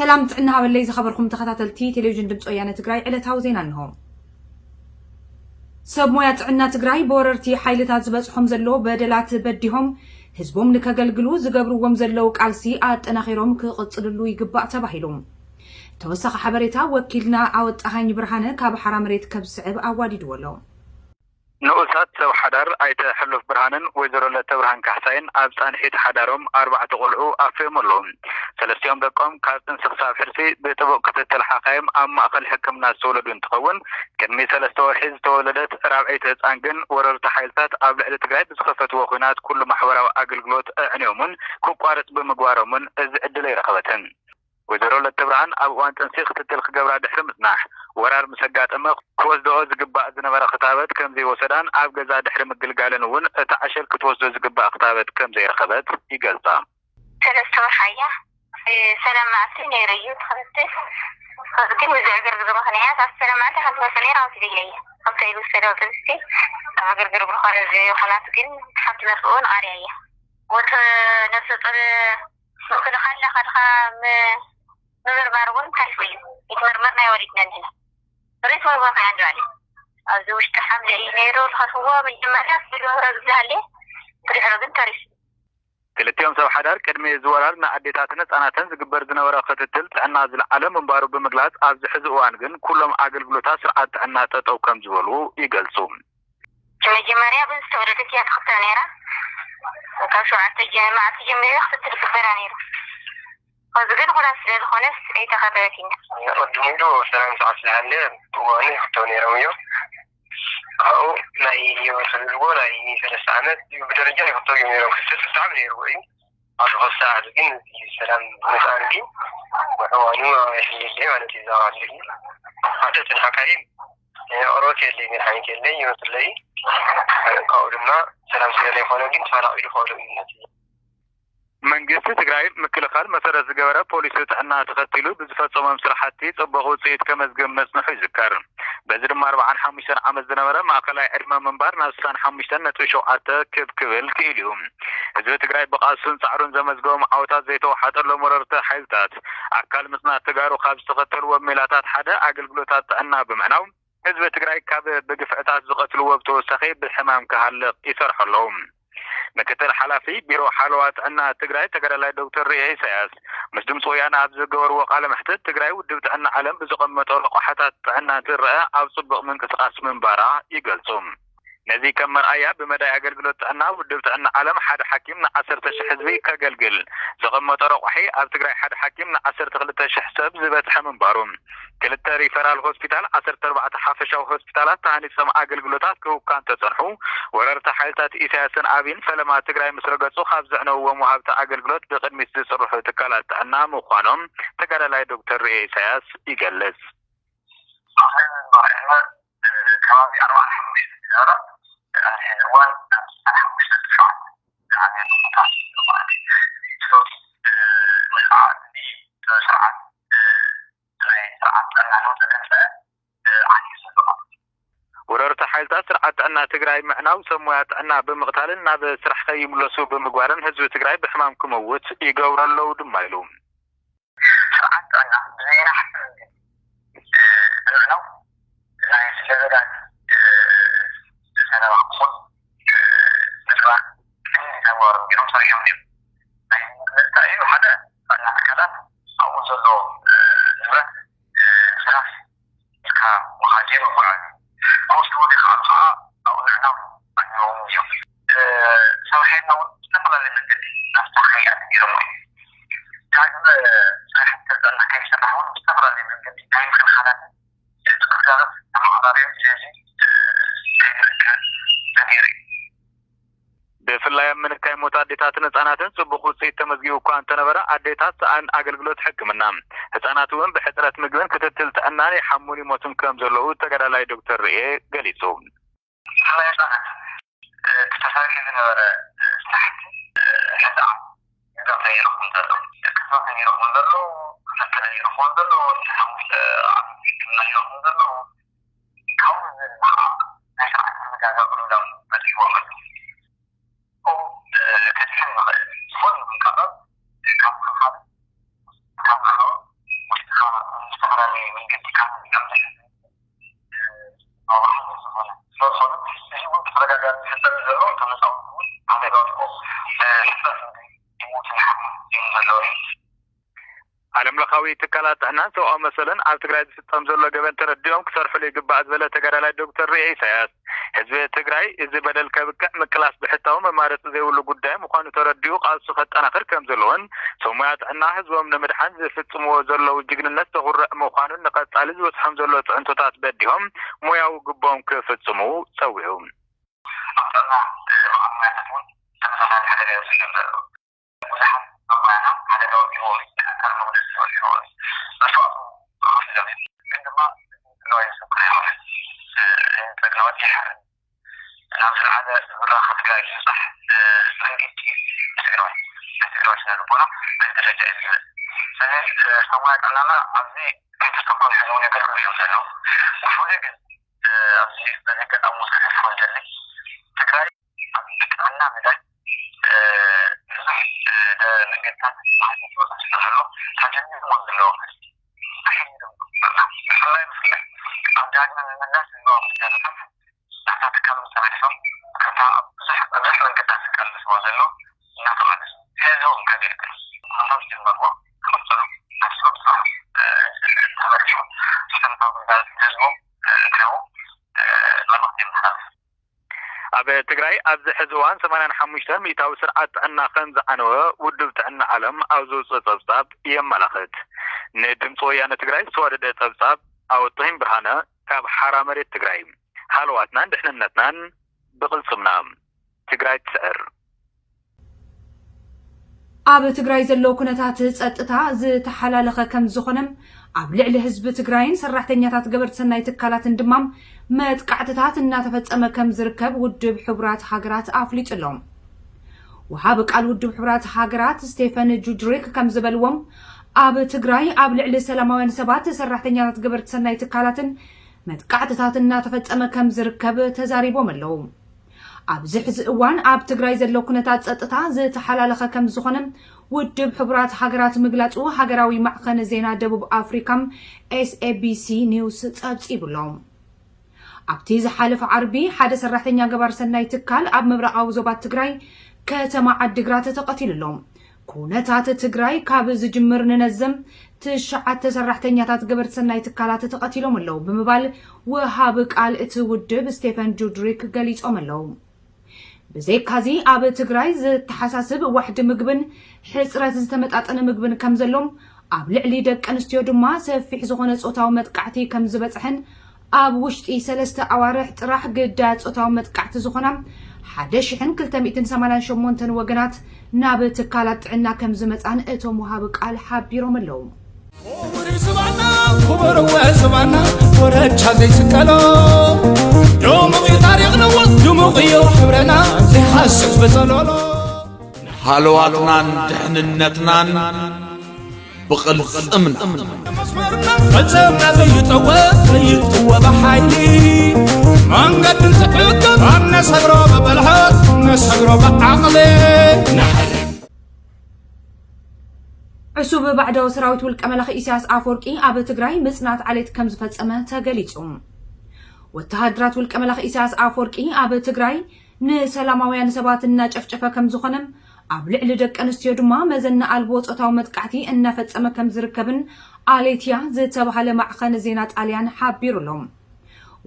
ሰላም ጥዕና ሃበለይ ዝኸበርኩም ተኸታተልቲ ቴሌቪዥን ድምፂ ወያነ ትግራይ፣ ዕለታዊ ዜና እንሆ። ሰብ ሞያ ጥዕና ትግራይ ብወረርቲ ሓይልታት ዝበፅሖም ዘሎ በደላት በዲሆም ህዝቦም ንከገልግሉ ዝገብርዎም ዘለዉ ቃልሲ ኣጠናኺሮም ክቕፅልሉ ይግባእ ተባሂሉ። ተወሳኺ ሓበሬታ ወኪልና ኣወጣሃኝ ብርሃነ ካብ ሓራ መሬት ከብስዕብ ኣዋዲድዎ ኣሎ። ንኡሳት ሰብ ሓዳር ኣይተ ሕሉፍ ብርሃንን ወይዘሮ ለተብርሃን ካሕሳይን ኣብ ፃንሒት ሓዳሮም ኣርባዕተ ቆልዑ ኣፍርዮም ኣለዉ። ሰለስቲኦም ደቆም ካብ ጥንሲ ክሳብ ሕርሲ ብጥቡቕ ክትትል ሓኻይም ኣብ ማእኸል ሕክምና ዝተወለዱ እንትኸውን፣ ቅድሚ ሰለስተ ወርሒ ዝተወለደት ራብዐይቲ ህፃን ግን ወረርቲ ሓይልታት ኣብ ልዕሊ ትግራይ ብዝኸፈትዎ ኲናት ኩሉ ማሕበራዊ ኣገልግሎት ኣዕንዮምን ክቋርፅ ብምግባሮምን እዚ ዕድል ኣይረኸበትን። ወይዘሮ ለተብርሃን ኣብ እዋን ጥንሲ ክትትል ክገብራ ድሕሪ ምፅናሕ፣ ወራር ምስ ኣጋጠመ ክወስድኦ ዝግባእ ዝነበረ ክታበት ከም ዘይወሰዳን ኣብ ገዛ ድሕሪ ምግልጋለን እውን እታ ዕሸል ክትወስዶ ዝግባእ ክታበት ከም ዘይረኸበት ይገልፃ። ሰለስተ ወርሓ እያ። ሰላም መዓልቲ ነይሩ እዩ ትኽትል። ግን ብዚ ዕግርግር ምኽንያት ኣብ ሰላም መዓልቲ ሓንቲ መርፌ ነይራ ወሲደያ እየ። ከምታ ኢሉ ዝሰደው ጥንሲ ኣብ ዕግርግር ብዝኾነ ዘይኹናት ግን ሓንቲ መርፌ እውን ቃርያ እያ። ወተ ነፍሰ ጡር ምክልኻል ናኸድኻ ም-፣ ምምርማር እውን ሓሊፉ እዩ። ይትመርመር ናይ ወሊድና ንሕና። ሬስ መርመር ከያ እንድራሊ ኣብዚ ውሽጢ ሓምለ እዩ ነይሩ። ዝኸፍዎ መጀመርያ ስለ ዝሃለ ብድሕሪ ግን ተሪፉ። ክልቲኦም ሰብ ሓዳር ቅድሚ እዚ ወራር ንኣዴታትን ህፃናትን ዝግበር ዝነበረ ክትትል ጥዕና ዝለዓለ ምንባሩ ብምግላፅ፣ ኣብዚ ሕዚ እዋን ግን ኩሎም ኣገልግሎታት ስርዓት ጥዕና ጠጠው ከም ዝበሉ ይገልፁ። መጀመርያ ብዝተወለደት እያ ትኽተል ነይራ። ካብ ሸውዓተ ጀ-፣ መዓልቲ ጀሚሩ ክትትል ይግበራ ነይሩ። ሕዚ ግን ኩናት ስለ ዝኾነስ ኣይተኸተበትን። ቅድም ኢሉ ሰላም ሰዓት ስላለ እዋኑ ይኽተቡ ነይሮም እዮም። ካብኡ ናይ የወርሰ ዝብልዎ ናይ ሰለስተ ዓመት እዩ ብደረጃ ይኽተቡ እዮም ነይሮም። ክፍተት ብጣዕሚ ነይርዎ እዩ። ኣብዚ ኸዚ ሰዓት ግን እዚ ሰላም ብምስኣን ግን ብእዋኑ የለ ማለት እዩ። ዛባ የለ ሓደ ተዳካሪ የቕርበት የለ መድሓኒት የለ ይመስለይ። ካብኡ ድማ ሰላም ስለ ዘይኮነ ግን ተፈናቒሉ ከውሎ እዩ ማለት እዩ። መንግስቲ ትግራይ ምክልኻል መሰረት ዝገበረ ፖሊሲ ጥዕና ተኸቲሉ ብዝፈፀሞም ስራሕቲ ፅቡቕ ውፅኢት ከመዝግብ መፅንሑ ይዝከር። በዚ ድማ ኣርባዓን ሓሙሽተን ዓመት ዝነበረ ማእኸላይ ዕድመ ምንባር ናብ ስሳን ሓሙሽተን ነጥቢ ሸውዓተ ክብ ክብል ክኢሉ እዩ። ህዝቢ ትግራይ ብቓልሱን ፃዕሩን ዘመዝገቦም ዓወታት ዘይተዋሓጠሎም ወረርቲ ሓይልታት ኣካል ምፅናት ተጋሩ ካብ ዝተኸተልዎም ሜላታት ሓደ ኣገልግሎታት ጥዕና ብምዕናው ህዝቢ ትግራይ ካብ ብግፍዕታት ዝቐትልዎ ብተወሳኺ ብሕማም ክሃልቕ ይሰርሑ ኣለዉ። ምክትል ሓላፊ ቢሮ ሓለዋ ጥዕና ትግራይ ተጋዳላይ ዶክተር ርኤ ኢሳያስ ምስ ድምፂ ወያነ ኣብ ዝገበርዎ ቃለ መሕትት፣ ትግራይ ውድብ ጥዕና ዓለም ብዘቐመጦ ረቋሕታት ጥዕና እንትረአ ኣብ ፅቡቕ ምንቅስቓስ ምንባራ ይገልፁ። ነዚ ከም መርኣያ ብመዳይ ኣገልግሎት ጥዕና ውድብ ጥዕና ዓለም ሓደ ሓኪም ንዓሰርተ ሺሕ ህዝቢ ከገልግል ዘቐመጦ ረቋሒ፣ ኣብ ትግራይ ሓደ ሓኪም ንዓሰርተ ክልተ ሺሕ ሰብ ዝበፅሐ ምንባሩ፣ ክልተ ሪፈራል ሆስፒታል፣ ዓሰርተ ኣርባዕተ ሓፈሻዊ ሆስፒታላት ተሃኒፆም ኣገልግሎታት ክህቡ እኳ እንተፀንሑ፣ ወረርቲ ሓይልታት ኢሳያስን ኣብይን ፈለማ ትግራይ ምስ ረገፁ ካብ ዘዕነውዎም ወሃብቲ ኣገልግሎት ብቅድሚት ዝፅርሑ ትካላት ጥዕና ምዃኖም ተጋዳላይ ዶክተር ርኤ ኢሳያስ ይገልፅ። ከባቢ ኣርባዓን ሓሙሽተን ዝነበረ፣ ሕዚ እዋን ናብ ስሳን ሓሙሽተን ተሽዓተ ዝዓበየ ኩነታት ማለት እዩ። ስለዚ፣ እ፣ ወይ ከዓ እቲ ስርዓት፣ እ፣ ናይ ስርዓት ጥዕና ለውጢ ዘምፀአ፣ እ፣ ዓንዩ ዘሎ ማለት እዩ። ወረርቲ ሓይልታት ስርዓት ጥዕና ትግራይ ምዕናው ሰብ ሞያ ጥዕና ብምቕታልን ናብ ስራሕ ከይምለሱ ብምግባርን ህዝቢ ትግራይ ብሕማም ክመውት ይገብሩ ኣለዉ ድማ ኢሉ። ስርዓት ጥዕና ብዘየናሕስር መንገዲ፣ እ፣ ብምዕናው ናይ ስለበዳት፣ እ፣ ዘረባ ክኾን፣ እ፣ ምግባር ቀንዲ ተግባሮም ገይሮም ሰሪሖም እዮም። ናይ ምልክታ እዩ። ሓደ ጥዕና ትካላት ኣብኡ ዘሎ፣ እ፣ ንብረት፣ እ፣ ስራሕ ኢልካ ምኻድ የብልካን። ክወስድዎ ዘይከኣሉ ከዓ ኣብኡ ምዕናው ኣድልዎም እዮም። እ፣ ሰብሓይና እውን ብዝተፈላለየ መንገዲ ናብታ ሓይላት ገይሮሞ እዮም። ካልእ ስራሕ እንተፀና ከይሰራሕ እውን ብዝተፈላለየ መንገዲ ናይ ምክልኻላትን እቲ ግልጋሎት ተመዓራርዮም። ስለዚ፣ እ፣ ከይንርከብ ተገይሩ እዩ። ብፍላይ ኣብ ምንካይ ሞት ኣዴታትን ህፃናትን ፅቡቕ ውፅኢት ተመዝጊቡ እኳ እንተነበረ፣ ኣዴታት ሰኣን ኣገልግሎት ሕክምና፣ ህፃናት እውን ብሕፅረት ምግብን ክትትል ጥዕናን ይሓሙን ይሞቱን ከም ዘለዉ ተጋዳላይ ዶክተር ርኤ ገሊፁ። ብፍላይ ህፃናት፣ እ፣ እቲ ተሰሪሑ ዝነበረ፣ እ፣ ስራሕቲ፣ እ፣ ሕዚ ኣብ ገዛ ይረኽቦም ዘሎ፣ ክትባት ይረኽቦም ዘሎ፣ መጠለሊ ይረኽቦም ዘሎ፣ ሓሙሽተ ዓመት ሕክምና ይረኽቦም ዘሎ። ካብኡ ንዝበዝሕ ከዓ ናይ ስርዓት ምምጋብ ኣቕልሎም በፂሕዎም ኣሎ። እ፣ ከድሕን ይኽእል። ዝኾነ ይኹን ቀረብ ካብ ምክልኻል፣ ካብ ምሃብ፣ ወይ መንገዲ ካብ ዝቀምጥ ኣባሓት ዝኾነ ስለዝኾነ፣ እዚ እውን ብተደጋጋሚ ዝፍጸም ዘሎ ተመጻውቲ እውን ሓደጋ ወድቆ ሕፍረት ይሞትን ሓ እዮም ዘለዉ። ዓለም ለኻዊ ትካላት ጥዕናን ሰብኣዊ መሰልን ኣብ ትግራይ ዝፍጸም ዘሎ ገበን ተረዲኦም ክሰርሕሉ ይግባእ ዝበለ ተጋዳላይ ዶክተር ርኤ ኢሳያስ፣ ህዝቢ ትግራይ እዚ በደል ከብቅዕ ምቅላስ ብሕታዊ መማረፂ ዘይብሉ ጉዳይ ምዃኑ ተረዲኡ ቃልሱ ከጠናኽር ከም ዘለዎን፣ ሰብ ሞያ ጥዕና ህዝቦም ንምድሓን ዝፍጽምዎ ዘለዉ ጅግንነት ዘኹርዕ ምዃኑን ንቐጻሊ ዝበጽሖም ዘሎ ፅዕንቶታት በዲሆም ሞያዊ ግቦም ክፍጽሙ ጸዊዑ። ኣብ ጥዕና በዓል ሞያታት እውን ተመሳሳሊ ሓደጋ የብፅሕ ከም ዘሎ ብዙሓት መማያና ሓደጋ ወዲእዎ ወይ ኣካል መጉደልቲ በፂሕዎ እዩ። መስዋእቱ ከፊሎም እዮም። ግን ድማ ትግራዋይ ሰብ ክናይሆነ ተግናወት ይሓ ናብ ዝለዓለ ብራኸ ትግራይ ዝብፃሕ መንገዲ ትግራዋይ ናይ ትግራዋይ ስነ ልቦና ናይ ደረጃ እዩ ዝብል። ስለዚ ሰማያ ጥዕናና ኣብዚ ከይተስተኮር ሕዚ እውን የገልግሉ እዮም ዘለዉ። ብፍሉይ ግን ኣብዚ በዚ ኣጋጣሚ ክሕልፎ ዝደሊ ትግራይ ኣብ ጥዕና መዳይ ብዙሕ መንገድታት ማሕተት ወፅእ ስለዘሎ ተጀሚርዎ ዘለዉ ብፍላይ ብፍላይ ኣብ ዳግመ ምምላስ ህዝባዊ መሰረታት ናብታ ትካሎም ተመሊሶም ካብታ ኣብ ብዙሕ ኣብ ብዙሕ መንገድታት ዝቃለስዎ ዘሎ እናተቓለሱ ህዝቦም ከገልግሉ ምኽንታት ዝጀመርዎ ክቕፅሉ ናብቲ ስራሕ ተመሊሶም መሰረታዊ ግልጋሎት ህዝቦም ክረኽቡ መልእኽቲ የመሓላልፍ። ኣብ ትግራይ ኣብዚ ሕዚ እዋን ሰማንያን ሓሙሽተን ሚእታዊ ስርዓት ጥዕና ከም ዝዓነወ ውድብ ጥዕና ዓለም ኣብ ዘውፅኦ ፀብፃብ የመላኽት። ንድምፂ ወያነ ትግራይ ዝተዋደደ ፀብፃብ ኣወጥሂም ብርሃነ ካብ ሓራ መሬት ትግራይ። ሃለዋትናን ድሕንነትናን ብቕልፅምና። ትግራይ ትስዕር። ኣብ ትግራይ ዘሎ ኩነታት ጸጥታ ዝተሓላለኸ ከም ዝኾነ፣ ኣብ ልዕሊ ህዝቢ ትግራይን ሰራሕተኛታት ገበርቲ ሰናይ ትካላትን ድማ መጥቃዕትታት እናተፈጸመ ከም ዝርከብ ውድብ ሕቡራት ሃገራት ኣፍሊጡ ኣሎ። ወሃቢ ቃል ውድብ ሕቡራት ሃገራት ስቴፈን ጁድሪክ ከም ዝበልዎም፣ ኣብ ትግራይ ኣብ ልዕሊ ሰላማውያን ሰባት፣ ሰራሕተኛታት ገበርቲ ሰናይ ትካላትን መጥቃዕትታት እናተፈጸመ ከም ዝርከብ ተዛሪቦም ኣለዉ። ኣብዚ ሕዚ እዋን ኣብ ትግራይ ዘሎ ኩነታት ጸጥታ ዝተሓላለኸ ከም ዝኾነ ውድብ ሕቡራት ሃገራት ምግላጹ ሃገራዊ ማዕኸን ዜና ደቡብ ኣፍሪካ ኤስኤቢሲ ኒውስ ጸብጺቡ ኣሎ። ኣብቲ ዝሓለፈ ዓርቢ ሓደ ሰራሕተኛ ገባር ሰናይ ትካል ኣብ ምብራቓዊ ዞባ ትግራይ ከተማ ዓዲግራት ተቐቲሉ ኣሎ። ኩነታት ትግራይ ካብ ዝጅምር ንነዘም ትሽዓተ ሰራሕተኛታት ገበርቲ ሰናይ ትካላት ተቐቲሎም ኣለዉ ብምባል ወሃቢ ቃል እቲ ውድብ ስቴፈን ጁድሪክ ገሊጾም ኣለዉ። ብዘይካዚ ኣብ ትግራይ ዝተሓሳስብ ዋሕዲ ምግብን ሕፅረት ዝተመጣጠነ ምግብን ከም ዘሎ፣ ኣብ ልዕሊ ደቂ ኣንስትዮ ድማ ሰፊሕ ዝኾነ ጾታዊ መጥቃዕቲ ከም ዝበፅሐን ኣብ ውሽጢ ሰለስተ ኣዋርሕ ጥራሕ ግዳያት ጾታዊ መጥቃዕቲ ዝኾና ሓደ ሽሕን ክልተ ሚእትን ሰማንያን ሸሞንተን ወገናት ናብ ትካላት ጥዕና ከም ዝመፃን እቶም ወሃቢ ቃል ሓቢሮም ኣለዉ። ክቡር ዝባና ክቡር ወ ዝባና ኮረቻ ዘይስቀሎ ድሙቕ እዩ ታሪኽና ድሙቕ እዩ ሕብረና ዘይሃስስ ብጸሎሎ። ሃለዋትናን ድሕንነትናን ብቕልጽምና። መስመርና ፈጸምና ዘይጠወ ዘይጥወ ብሓይሊ መንገድን ትዕግም ኣነሰግሮ ብብልሃት ነሰግሮ ብዓቕሊ። ዕሱብ ባዕዳዊ ሰራዊት ውልቀ መላኺ ኢሳያስ ኣፈወርቂ ኣብ ትግራይ ምጽናት ዓሌት ከም ዝፈጸመ ተገሊጹ። ወተሃደራት ውልቀ መላኺ ኢሳያስ ኣፈወርቂ ኣብ ትግራይ ንሰላማውያን ሰባት እናጨፍጨፈ ከም ዝኾነ፣ ኣብ ልዕሊ ደቂ ኣንስትዮ ድማ መዘና ኣልቦ ጾታዊ መጥቃዕቲ እናፈጸመ ከም ዝርከብን ዓሌትያ ዝተባሃለ ማዕኸን ዜና ጣልያን ሓቢሩ ኣሎ።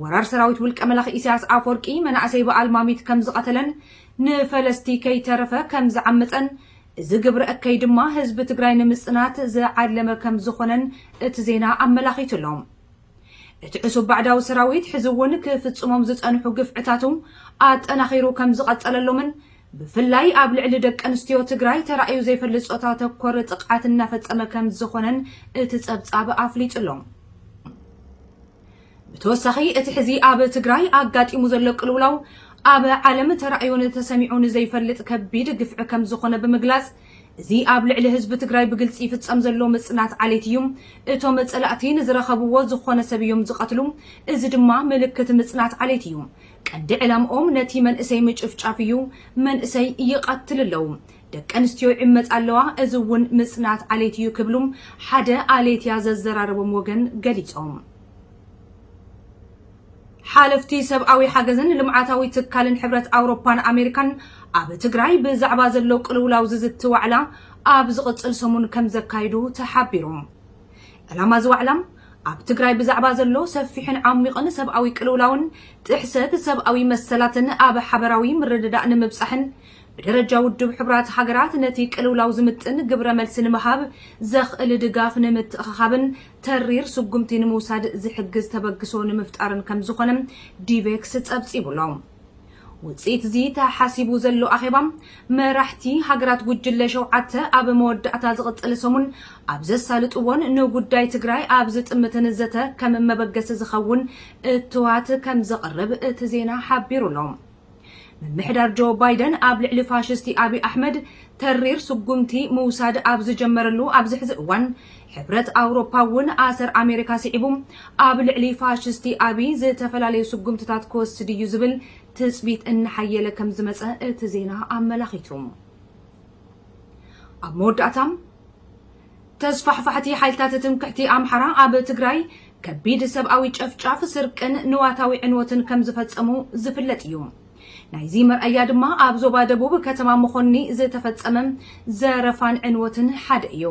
ወራር ሰራዊት ውልቀ መላኺ ኢሳያስ ኣፈወርቂ መናእሰይ ብኣልማሚት ከም ዝቐተለን ንፈለስቲ ከይተረፈ ከም ዝዓመጸን፣ እዚ ግብረ እከይ ድማ ህዝቢ ትግራይ ንምጽናት ዝዓለመ ከም ዝኾነን እቲ ዜና ኣመላኺቱ ኣሎ። እቲ ዕሱብ ባዕዳዊ ሰራዊት ሕዚ እውን ክፍጽሞም ዝጸንሑ ግፍዕታቱ ኣጠናኺሩ ከም ዝቐጸለሎምን፣ ብፍላይ ኣብ ልዕሊ ደቂ ኣንስትዮ ትግራይ ተራእዩ ዘይፈልጥ ጾታ ተኮር ጥቕዓት እናፈጸመ ከም ዝኾነን እቲ ጸብጻብ ኣፍሊጡ ኣሎ። ብተወሳኺ፣ እቲ ሕዚ ኣብ ትግራይ ኣጋጢሙ ዘሎ ቅልውላው ኣብ ዓለም ተራእዩን ተሰሚዑን ዘይፈልጥ ከቢድ ግፍዒ ከም ዝኾነ ብምግላጽ፣ እዚ ኣብ ልዕሊ ህዝቢ ትግራይ ብግልጺ ይፍጸም ዘሎ ምጽናት ዓሌት እዩ። እቶም ጸላእቲ ንዝረኸብዎ ዝኾነ ሰብ እዮም ዝቐትሉ። እዚ ድማ ምልክት ምጽናት ዓሌት እዩ። ቀንዲ ዕላምኦም ነቲ መንእሰይ ምጭፍጫፍ እዩ። መንእሰይ ይቐትል ኣለዉ። ደቂ ኣንስትዮ ይዕመጻ ኣለዋ፣ እዚ እውን ምጽናት ዓሌት እዩ ክብሉ ሓደ ዓሌትያ ዘዘራረቦም ወገን ገሊጾም። ሓለፍቲ ሰብኣዊ ሓገዝን ልምዓታዊ ትካልን ሕብረት ኣውሮፓን ኣሜሪካን ኣብ ትግራይ ብዛዕባ ዘሎ ቅልውላው ዝዝቲ ዋዕላ ኣብ ዝቕጽል ሰሙን ከም ዘካይዱ ተሓቢሩ። ዕላማ እዚ ዋዕላ ኣብ ትግራይ ብዛዕባ ዘሎ ሰፊሕን ዓሚቕን ሰብኣዊ ቅልውላውን ጥሕሰት ሰብኣዊ መሰላትን ኣብ ሓበራዊ ምርድዳእ ንምብጻሕን ብደረጃ ውድብ ሕቡራት ሃገራት ነቲ ቅልውላው ዝምጥን ግብረ መልሲ ንምሃብ ዘኽእል ድጋፍ ንምትእኽኻብን ተሪር ስጉምቲ ንምውሳድ ዝሕግዝ ተበግሶ ንምፍጣርን ከም ዝኾነ ዲቬክስ ጸብጺቡ ኣሎ። ውጽኢት እዚ ተሓሲቡ ዘሎ ኣኼባ መራሕቲ ሃገራት ጉጅለ ሸውዓተ ኣብ መወዳእታ ዝቕጽል ሰሙን ኣብ ዘሳልጥዎን ንጉዳይ ትግራይ ኣብ ዝጥምትን ዘተ ከም መበገሲ ዝኸውን እትዋት ከም ዘቕርብ እቲ ዜና ሓቢሩ ኣሎ። ምምሕዳር ጆ ባይደን ኣብ ልዕሊ ፋሽስቲ ኣቢ ኣሕመድ ተሪር ስጉምቲ ምውሳድ ኣብ ዝጀመረሉ ኣብዚ ሕዚ እዋን ሕብረት ኣውሮፓ እውን ኣሰር ኣሜሪካ ስዒቡ ኣብ ልዕሊ ፋሽስቲ ኣቢ ዝተፈላለዩ ስጉምትታት ክወስድ እዩ ዝብል ትጽቢት እናሓየለ ከም ዝመጸ እቲ ዜና ኣመላኺቱ። ኣብ መወዳእታ ተስፋሕፋሕቲ ሓይልታት ትምክሕቲ ኣምሓራ ኣብ ትግራይ ከቢድ ሰብኣዊ ጨፍጫፍ፣ ስርቅን ንዋታዊ ዕንወትን ከም ዝፈጸሙ ዝፍለጥ እዩ። ናይዚ መርኣያ ድማ ኣብ ዞባ ደቡብ ከተማ መኾኒ ዝተፈጸመ ዘረፋን ዕንወትን ሓደ እዩ።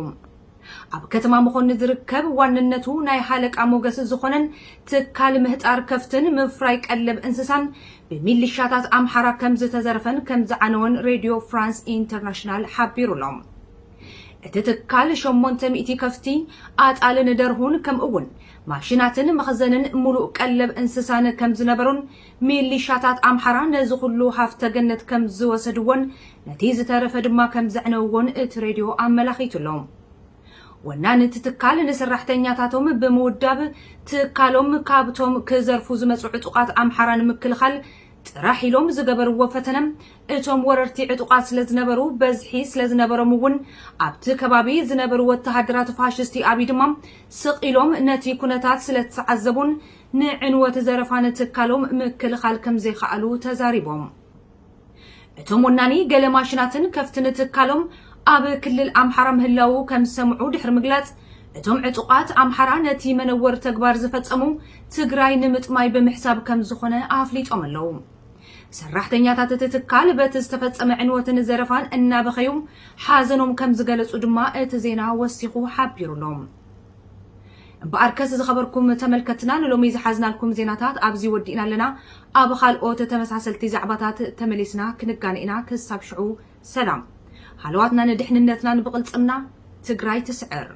ኣብ ከተማ መኾኒ ዝርከብ ዋንነቱ ናይ ሃለቃ ሞገስ ዝኾነን ትካል ምህጣር ከፍትን ምፍራይ ቀለብ እንስሳን ብሚሊሻታት ኣምሓራ ከም ዝተዘረፈን ከም ዝዓነወን ሬድዮ ፍራንስ ኢንተርናሽናል ሓቢሩ ኣሎ። እቲ ትካል ሸሞንተ ሚእቲ ከፍቲ፣ ኣጣልን ደርሁን ከምኡ እውን ማሽናትን መኽዘንን ሙሉእ ቀለብ እንስሳን ከም ዝነበሩን ሚሊሻታት ኣምሓራ ነዚ ኩሉ ሃፍተ ገነት ከም ዝወሰድዎን ነቲ ዝተረፈ ድማ ከም ዘዕነውዎን እቲ ሬድዮ ኣመላኺቱ ኣሎ። ወናኒ እቲ ትካል ንሰራሕተኛታቶም ብምውዳብ ትካሎም ካብቶም ክዘርፉ ዝመፁ ዕጡቓት ኣምሓራ ንምክልኻል ጥራሕ ኢሎም ዝገበርዎ ፈተነ እቶም ወረርቲ ዕጡቓት ስለ ዝነበሩ በዝሒ ስለ ዝነበሮም እውን ኣብቲ ከባቢ ዝነበሩ ወተሃደራት ፋሽስቲ ኣቢ ድማ ስቕ ኢሎም ነቲ ኩነታት ስለ ዝተዓዘቡን ንዕንወት ዘረፋን ትካሎም ምክልኻል ከም ዘይከኣሉ ተዛሪቦም። እቶም ወናኒ ገለ ማሽናትን ከፍትን ትካሎም ኣብ ክልል ኣምሓራ ምህላዉ ከም ዝሰምዑ ድሕሪ ምግላፅ እቶም ዕጡቓት ኣምሓራ ነቲ መነወር ተግባር ዝፈፀሙ ትግራይ ንምጥማይ ብምሕሳብ ከም ዝኾነ ኣፍሊጦም ኣለዉ። ሰራሕተኛታት እቲ ትካል በቲ ዝተፈጸመ ዕንወትን ዘረፋን እናበኸዩ ሓዘኖም ከም ዝገለጹ ድማ እቲ ዜና ወሲኹ ሓቢሩ ኣሎ። እምበኣርከስ ዝኸበርኩም ተመልከትና ንሎሚ ዝሓዝናልኩም ዜናታት ኣብዚ ወዲእና ኣለና። ኣብ ካልኦት ተመሳሰልቲ ዛዕባታት ተመሊስና ክንጋነ ኢና። ክሳብ ሽዑ ሰላም። ሃለዋትናን ድሕንነትናን ብቕልጽምና። ትግራይ ትስዕር።